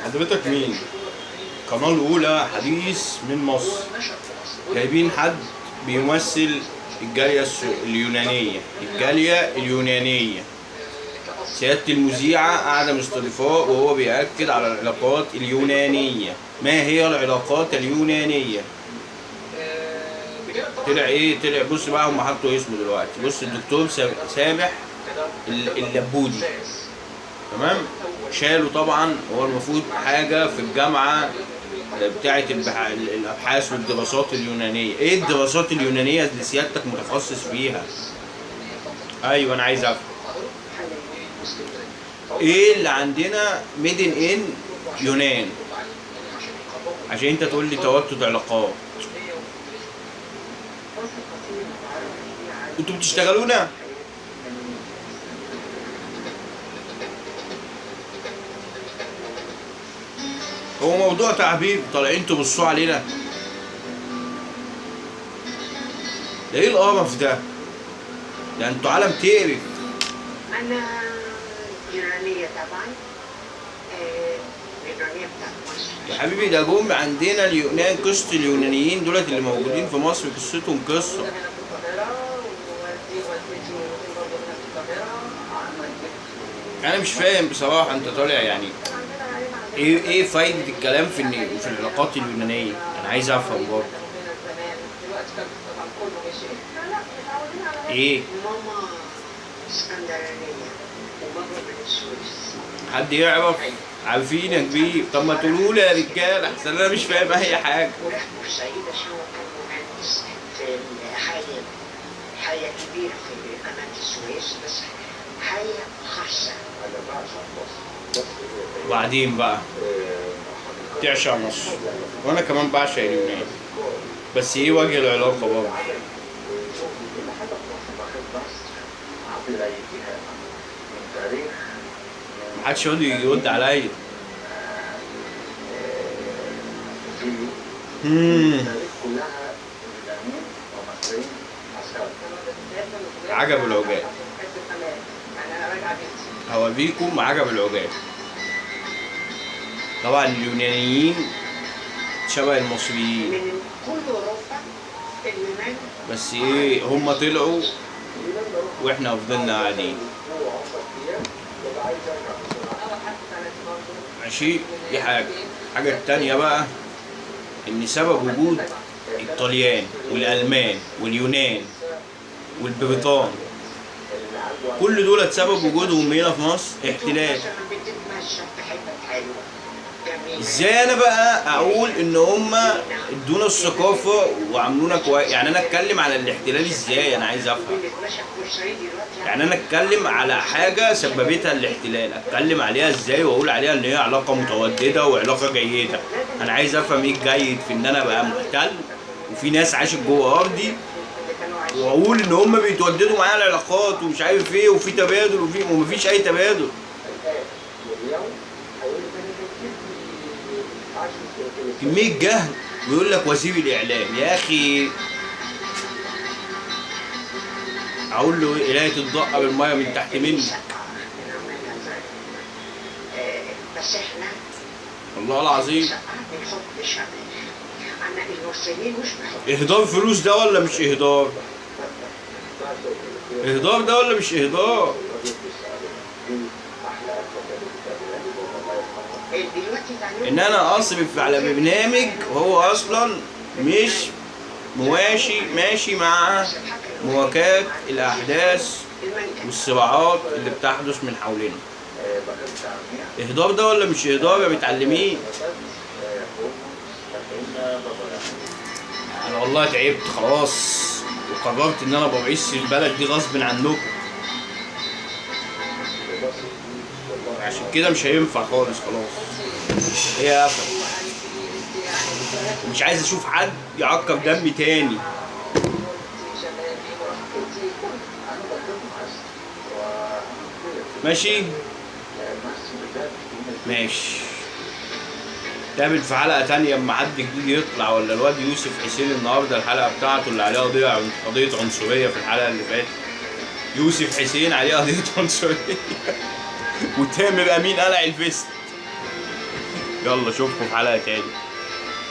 حضرتك مين؟ القناة الأولى حديث من مصر، جايبين حد بيمثل الجالية اليونانية، الجالية اليونانية. سيادة المذيعة قاعدة مستضيفاه وهو بيأكد على العلاقات اليونانية. ما هي العلاقات اليونانية؟ طلع ايه؟ طلع بص بقى، هم حطوا اسمه دلوقتي. بص الدكتور سامح اللبودي، تمام؟ شالوا طبعا، هو المفروض حاجة في الجامعة بتاعة الأبحاث والدراسات اليونانية. ايه الدراسات اليونانية اللي سيادتك متخصص فيها؟ ايوه انا عايز افهم ايه اللي عندنا made in يونان عشان انت تقول لي توتر علاقات. انتوا بتشتغلونا؟ هو موضوع تعبير طالعين تبصوا علينا؟ ده ايه القرف ده؟ ده انتوا عالم تقرف. أنا يونانية طبعا، اليونانية بتاعت مصر. يا حبيبي ده جم عندنا اليونان، قصة اليونانيين دولت اللي موجودين في مصر قصتهم قصة. هنا في القاهرة، ووالدي ووالدتي موجودين برضه هنا في القاهرة. أنا مش فاهم بصراحة أنت طالع يعني إيه فايدة الكلام في في العلاقات اليونانية؟ أنا عايز أفهم برضه. دلوقتي طبعا كله ماشي. إيه؟ ماما اسكندرانية وبابا من السويس. حد يعرف؟ عارفين يا كبير، طب ما تقولوا لي يا رجالة أحسن أنا مش فاهم أي حاجة. وراح بورسعيد عشان هو كان مهندس في الحياة، حياة كبيرة في قناة السويس، بس حياة خاصة. وبعدين بقى تعشق مصر وأنا كمان بعشق اليونان، بس إيه وجه العلاقة برضه؟ محدش يقعد يرد عليا. عجب العجاب. هوريكم عجب العجاب. طبعا اليونانيين شبه المصريين، من كل اوروبا اليونان، بس ايه هم طلعوا واحنا فضلنا قاعدين. ماشي، دي حاجة. الحاجة التانية بقى إن سبب وجود الطليان والألمان واليونان والبريطان كل دول سبب وجودهم هنا في مصر احتلال. ازاي انا بقى اقول ان هما ادونا الثقافة وعملونا كويس؟ يعني انا اتكلم على الاحتلال ازاي؟ انا عايز افهم. يعني انا اتكلم على حاجة سببتها الاحتلال، اتكلم عليها ازاي واقول عليها ان هي علاقة متودده وعلاقة جيدة؟ انا عايز افهم ايه الجيد في ان انا بقى محتل وفي ناس عاشت جوه ارضي واقول ان هم بيتوددوا معايا العلاقات ومش عارف ايه وفي تبادل وفي ومفيش اي تبادل. كمية جهل. ويقول لك وزير الإعلام. يا أخي أقول له إيه؟ إلهي تتضقى بالمية من تحت منك. بس احنا والله العظيم إهدار فلوس ده ولا مش إهدار؟ إهدار ده ولا مش إهدار؟ ان انا اصرف على برنامج وهو اصلا مش مواشي ماشي مع مواكبة الاحداث والصراعات اللي بتحدث من حولنا. اهدار ده ولا مش اهدار يا متعلمين؟ انا والله تعبت خلاص وقررت ان انا ابقى رئيس البلد دي غصب عنكم، عشان كده مش هينفع خالص. خلاص هي قفلت ومش عايز اشوف حد يعقب دمي تاني. ماشي ماشي، نتقابل في حلقة تانية اما حد جديد يطلع، ولا الواد يوسف حسين النهارده الحلقة بتاعته اللي عليها قضية عنصرية في الحلقة اللي فاتت. يوسف حسين عليه قضية عنصرية وتامر امين قلع الفيست. يلا اشوفكم في حلقة تاني.